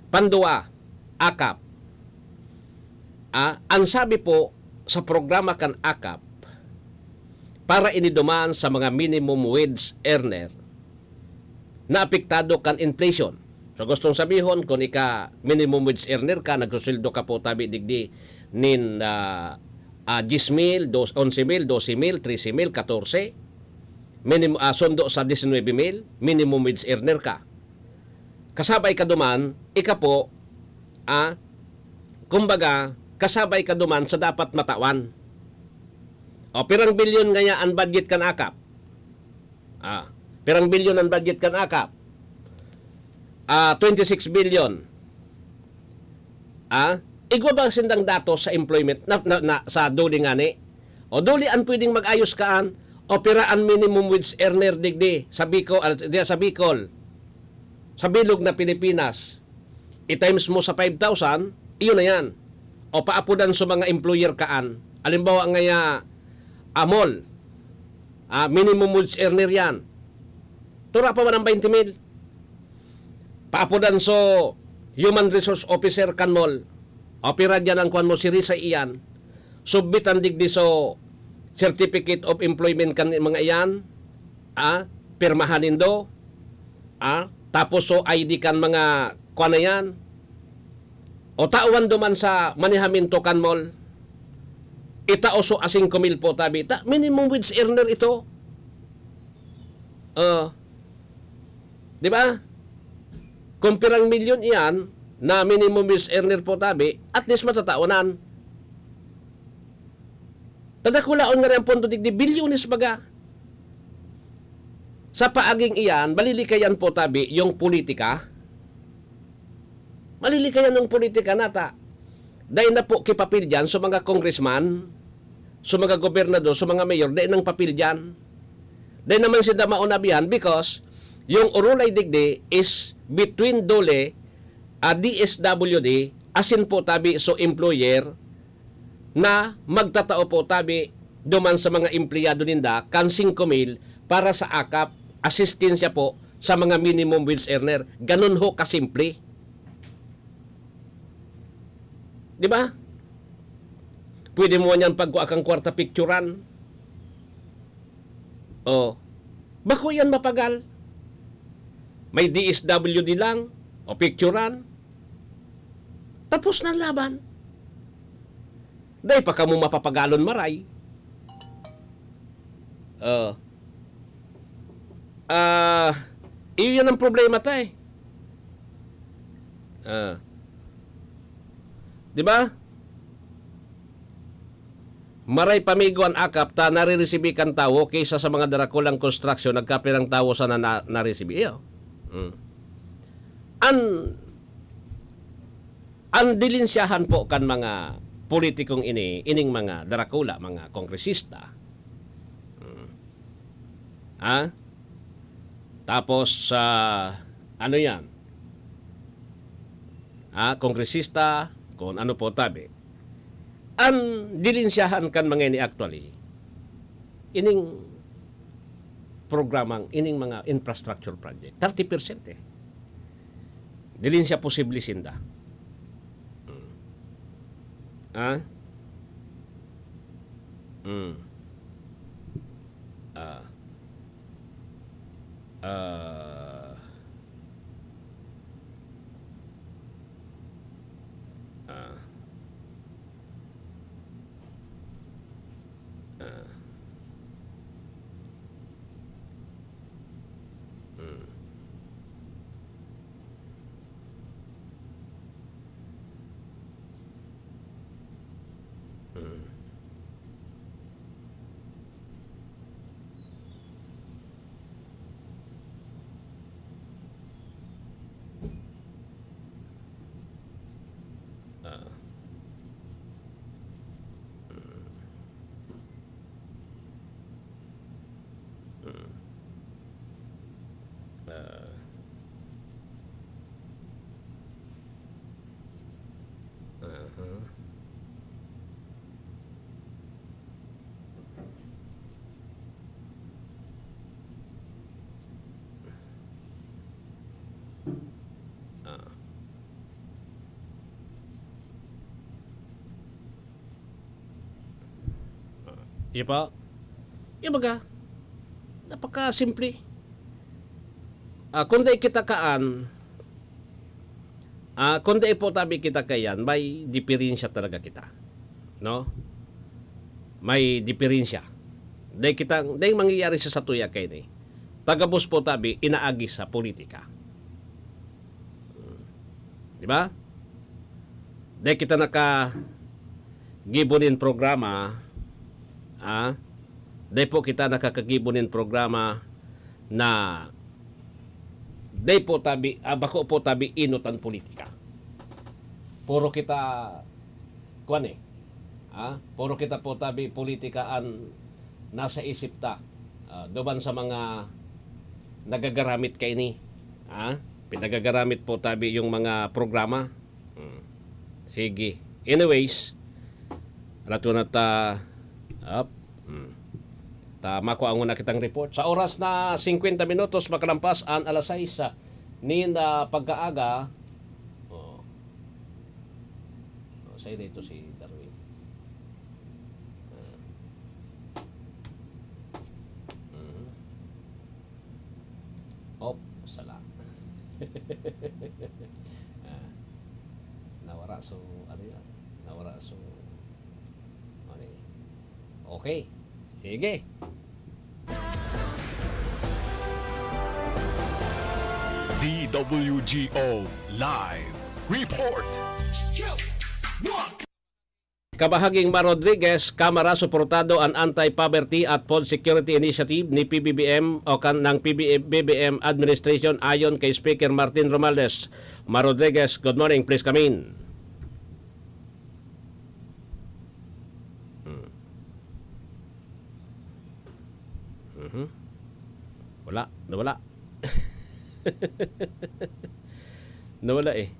Pandua, akap. Ah, ang sabi po sa programa kan akap, para ini duman sa mga minimum wage earner na apektado kan inflation. So, gustong sabihon, kung ika minimum wage earner ka, nagsusweldo ka po tabi digdi nin, ah, ah, diyes mil, dos-, onse mil, dose mil, trese mil, katorse, minim-, ah, sundo sa diecinuebe mil, minimum wage earner ka. Kasabay ka duman, ika po, ah, kumbaga, kasabay ka duman sa dapat matawan. O, pirang bilyon ngaya ang budget kan akap? Ah, pirang bilyon ang budget kan akap? Ah, twenty-six billion. Ah, igwa ba sindang datos sa employment na, na, na, sa DOLE ngani? O DOLE ang pwedeng mag-ayos kaan, o pira an minimum wage earner digdi sa Bicol, ah, diya sa Bicol, sa bilog na Pilipinas. I-times mo sa five thousand, iyon na yan. O paapodan sa mga employer kaan. Halimbawa ngaya, ah, mall, ah, minimum wage earner yan. Tura pa man ang twenty mil. Paapodan so human resource officer kan mall. O pira diyan ang kwan mo, si Risa iyan. Submitan digdi so certificate of employment kan mga iyan. Ah, pirmahan nindo. Ah, tapos so I D kan mga kwan na yan. O tawan duman sa manehamento kan mall. Itao so a singko mil po tabi. Ta, minimum wage earner ito. Ah, di ba? Kung pirang milyon iyan na minimum wage earner po tabi, at least matatawanan. Tadakulaon nga rin ang pondo digdi, bilyones baga. Sa paaging iyan, malilikayan po tabi yung politika. Malilikayan ng politika nata. Dahil na po kipapil dyan sa mga congressman, sa mga gobernador, sa mga mayor, dahil nang papil dyan. Dahil naman sinda maunabihan because yung urulay digdi is between DOLE, ah, D S W D, asin po tabi so employer na magtatao po tabi duman sa mga empleyado ninda kan singko mil para sa akap, asistensya po sa mga minimum wage earner. Ganun ho kasimple. Di ba? Pwede mo niyan pagkua kang kwarta picturan. Oh. Bako yan mapagal. May D S W D lang. O picturan. Tapos na ang laban. Dai pa kamo mapapagalon maray. Oh. Ah, iyo yan ang problema ta eh. Ah. Di ba? Maray pamigo an akap ta nariresibi kan tawo kaysa sa mga darakulang konstruksyon, nagkapirang tawo sana na, naresibi. Iyo. Mm. An, an dilinsyahan po kan mga politikong ini, ining mga darakula, mga kongresista. Mm. Ha? Tapos, ah, ano yan? Ah, kongresista, kung ano po tabi. An dilinsyahan kan mga ini actually, ining programang ining mga infrastructure project. Thirty percent eh. Dilin siya posible sinda. Mm. Ah? Mm. Ah. Ah. Ah. Ah. Mm. Mm. Ah. Mm. Mm. Ah. Aha. Ah. Ah, iya pa. Iya baga, napakasimple. Ah, kung dai kita kaan, ah, kung dai po tabi kita kaiyan, may diperensya talaga kita. No? May diperensya. Dai kita, dai mangyayari sa satuya kaini. Pagabos po tabi, inaagi sa politika. Hmm. Di ba? Dai kita nakagibo nin programa, ah, dai po kita nakakagibo nin programa na dai po tabi, ah, bako po tabi inotan politika. Puro kita, kuwan eh, ah, puro kita po tabi politika an nasa isip ta. Ah, duman sa mga nagagaramit kaini, ah, pinagagaramit po tabi yung mga programa. Hmm. Sige. Anyways, alat ko na ta, up. Hmm. Ta, makua nguna kitang report. Sa oras na singkwenta minutos makalampas an alas sais, ah, nin, ah, pagkaaga. Oh. Oh, sa'yo dito si Darwin. Ah. Mhm. Op, sala. Ah, nawara so, ano yan? Nawara so, ano eh? Okay. Sige. D W G O Live Report. Kabahaging Ma Rodriguez, Kamara, suportado an Anti-Poverty at Food Security Initiative ni P B B M o kan ng P B B M administration, ayon kay Speaker Martin Romualdez. Ma Rodriguez, good morning, please come in. Hmm. Mhm. Wala, nawala. Nawala eh.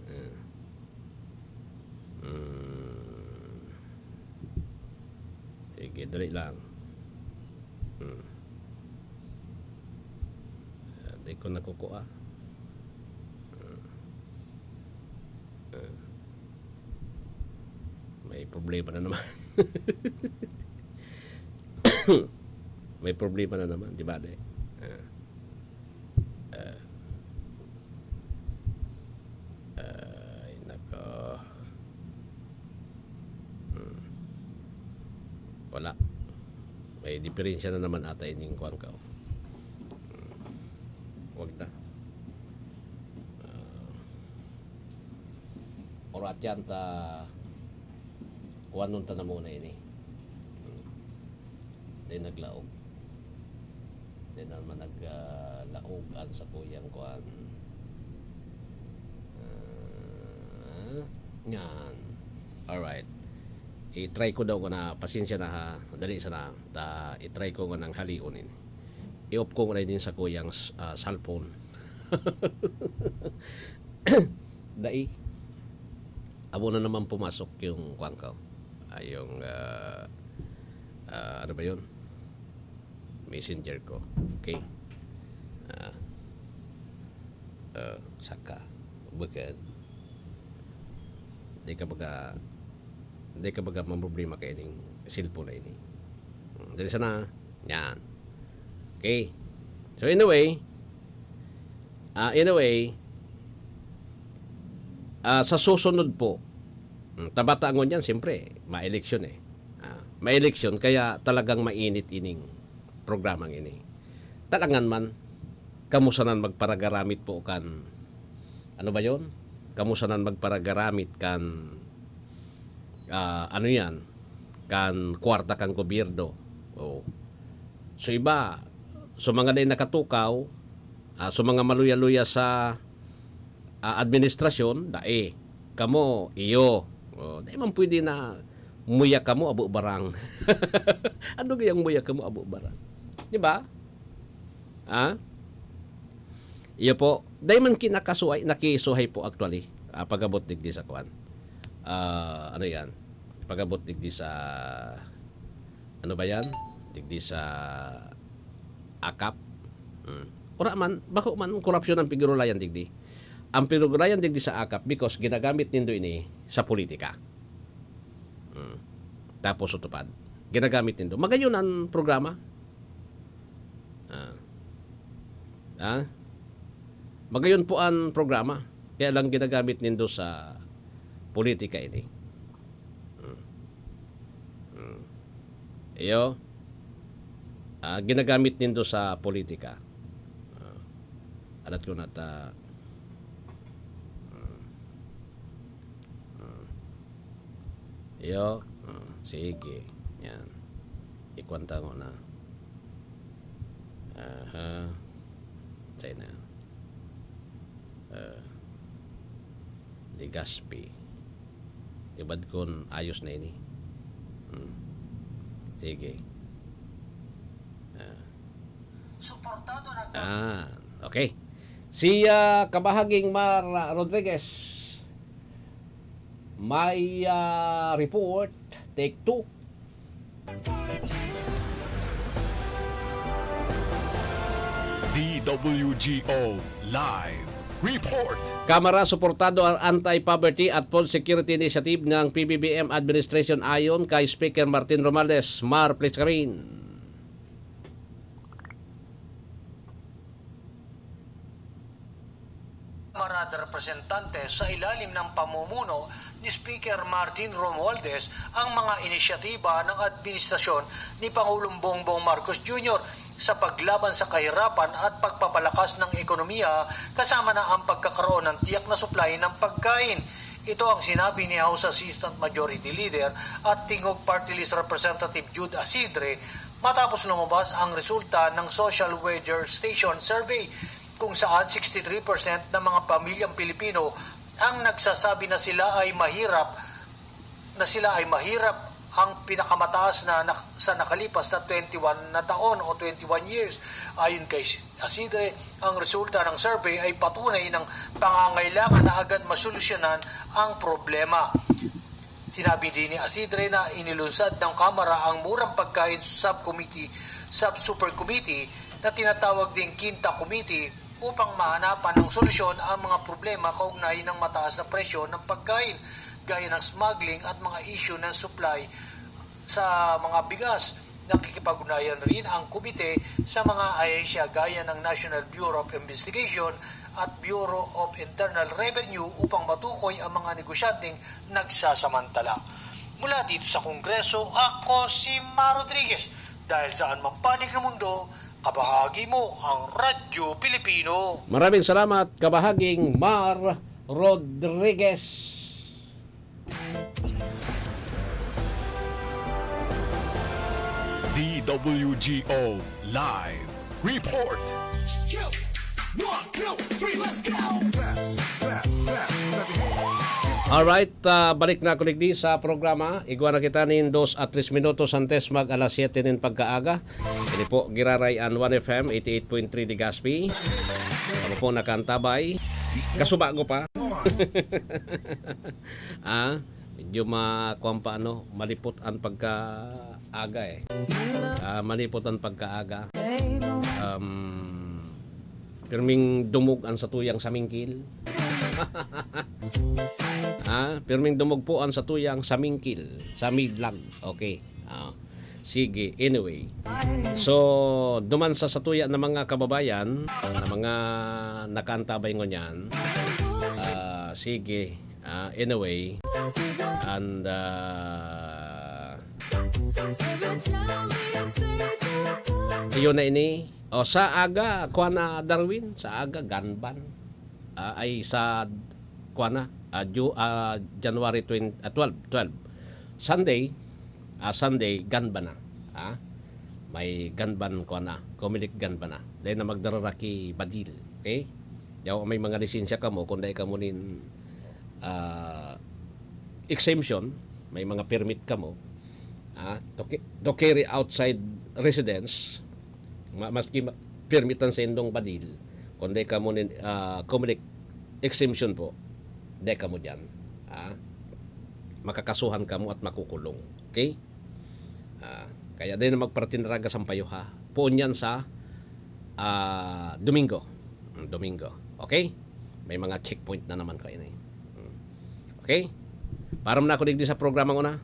Ah. Hmm. Sige, dali lang. Hmm. Ah, di ko nakukuha. Hmm. Ah. May problema na naman. May problema na naman, di ba, de? Ah. Ah. Ay, nako. Hmm. Wala. May diferensya na naman ata ining kuwan ka, oh. Hmm. Wag na. Ah. Orat yan ta kuwanon ta na muna ini. Hmm. Di naglaog. Di naman nag, ah, laog an sakuyang kuwan. Ah, nyan. Alright. I-try ko daw ko na, pasensya na ha. Dali sana. Ta, i-try ko nga nang halion ini. I-off ko muna yung sakuyang s-, ah, cellphone. Dai. Amo na naman pumasok yung kuwan ko. Ah, yung, ah, ah, ano ba yun? Messenger ko. Okay? Ah, ah, saka, bukan. Di ka baga, di ka baga mamroblema kaining cellphone na ini. Hmm, dali sana. Yan. Okay. So, anyway, ah, anyway, ah, sa susunod po, hmm, tabata ngon yan, siyempre, ma-eleksyon eh. Ah, ma-eleksyon, kaya talagang mainit ining programang ini. Talangan man, kamo sanan magparagaramit po kan, ano ba yon? Kamo sanan magparagaramit kan, ah, ano yan? Kan kwarta kan gobyerno. Oh. So iba, so mga dai nakatukaw, ah, so mga maluya-luya sa, ah, administrasyon, dai. Kamo, iyo. Oh, dai man pwede na muya kamo, abo barang. Ano gayang muya kamo, abo barang? Di ba? Ah? Iyo po. Dai man kinakasuhay, nakisuhay po actually. Ah, pag-abot digdi sa kwan. Ah, ano yan? Pag-abot digdi sa, ano ba yan? Digdi sa akap. Hmm. Ora man, bako man korupsyon ang pigurulayan digdi. Ang pigurulayan digdi sa akap because ginagamit nindo ini sa politika. Hmm. Tapos utupad. Ginagamit nindo. Magayon ang programa. Ah. Ah? Magayon po ang programa. Kaya lang ginagamit nindo sa politika ini. Hmm. Hmm. Iyo. Ah, ginagamit nindo sa politika. Ah. Alat ko na ta. Hmm. Hmm. Iyo. Ah, sige. Yan. Ikwanta ko na. Aha. China. Ah. Legazpi. Tibad kun ayos na ini. Hmm. Sige. Ah. Suportado na Ah, okay. Si, ah, Kabahaging Mar Rodriguez, may, ah, report, take two. D W G O Live Report. Kamara, suportado ang Anti-Poverty at Food Security Initiative ng P B B M Administration ayon kay Speaker Martin Romualdez. Mar, please come in. Kamara de Representantes sa ilalim ng pamumuno ni Speaker Martin Romualdez ang mga inisyatiba ng administrasyon ni Pangulong Bongbong Marcos Junior sa paglaban sa kahirapan at pagpapalakas ng ekonomiya, kasama na ang pagkakaroon ng tiyak na supply ng pagkain. Ito ang sinabi ni House Assistant Majority Leader at Tingog Party List Representative Jude Asidre matapos lumabas ang resulta ng Social Weather Station Survey, kung saan sixty-three percent ng mga pamilyang Pilipino ang nagsasabi na sila ay mahirap, na sila ay mahirap, ang pinakamataas na nak-, sa nakalipas na twenty-one na taon o twenty-one years. Ayon kay Asidre, ang resulta ng survey ay patunay ng pangangailangan na agad masolusyonan ang problema. Sinabi din ni Asidre na inilunsad ng Kamara ang murang pagkain subcommittee, sub-supercommittee na tinatawag ding Quinta Committee upang mahanapan ng solusyon ang mga problema kaugnay ng mataas na presyo ng pagkain, gaya ng smuggling at mga issue ng supply sa mga bigas. Nakikipag-ugnayan rin ang komite sa mga ahensya gaya ng National Bureau of Investigation at Bureau of Internal Revenue upang matukoy ang mga negosyanteng nagsasamantala. Mula dito sa Kongreso, ako si Mar Rodriguez. Dahil saan mang panig ng mundo, kabahagi mo ang Radyo Pilipino. Maraming salamat, Kabahaging Mar Rodriguez. D W G O Live Report. Alright, ah, balik na ako digdi sa programa. Igwa na kita nin dos at tres minutos antes mag alas siyete nin pagkaaga. Ini po, giraray an One F M, eighty-eight point three Legazpi. Ako po nakaantabay. Kasubago pa. Ah, medyo ma-, kuwan pa, ano, malipot ang pagkaaga eh. Ah, malipot ang pagkaaga. Um, pirming dumog ang satuyang samingkil. Ah, pirming dumog po ang satuyang samingkil. Sa Midlang. Okay. Ah, sige, anyway. So, duman sa satuya na mga kababayan, na mga nakaantabay ngunyan, ah, sige, ah, anyway, and, ah, iyo na ini. O, sa aga, kuha na, Darwin, sa aga, ganban. Ah, ay, sa, kuha na, ah, Ju-, ah, January twenty, ah, twelve, twelve. Sunday, ah, Sunday, ganban na. Ah, may ganban, kuha na, Comelec ganban na. Dahil na magdararaki badil, okay? Yaw, may mga lisensya kamo, kung dahil kamo nin, ah, exemption, may mga permit kamo, ah, to, ki- to carry outside residence, ma- maski ma- permitan sa indong badil, kung dahil kamo nin, ah, Comelec exemption po, dahil kamo dyan, ah, makakasuhan kamo at makukulong. Okay? Ah, kaya din na magpartinaraga sa payo ha. Poon yan sa, ah, Domingo. Mm, Domingo. Okay? May mga checkpoint na naman kayo na eh. Mm. Okay? Para mo na ako digdi sa programa ko na.